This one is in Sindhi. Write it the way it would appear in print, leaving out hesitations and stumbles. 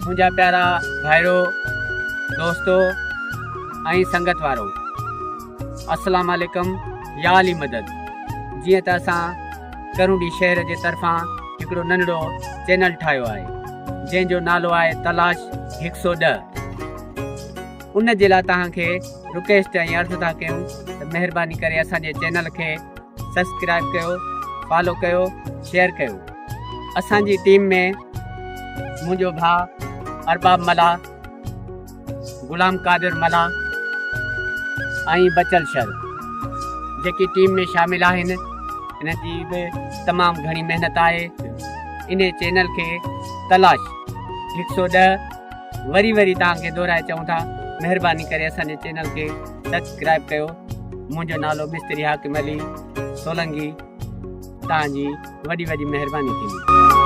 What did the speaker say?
منهنجا پيارا ڀائرو، دوستو ۽ سنگت وارو السلام عليڪم يا علي مدد. جيئن ته اسان ڪرونڊي شهر جي طرفان هڪڙو ننڍڙو چينل ٺاهيو آهي جنهن جو نالو آهي تلاش 110، ان جي لاء توهان کي رڪويسٽ ۽ عرض ٿا ڪيون ته مهرباني ڪري اسان جي چينل کي سبسڪرائب ڪيو، فالو ڪيو، شيئر ڪيو. اسان جي ٽيم ۾ منهنجو ڀاء ارباب ملاح، غلام قادر ملاح ۽ بچل شر جيڪي ٽيم ۾ شامل آهن، انهن جي به تمام گهڻي محنت آهي. انهي چينل کي تلاش 110 وري وري توهان کي دهرائي چئون ٿا، مهرباني ڪري اسان جي چينل کي سبسڪرائب ڪيو. منهنجو نالو مستري حاڪم علي سولنگي، توهان جي وڏي وڏي مهرباني ٿيندي.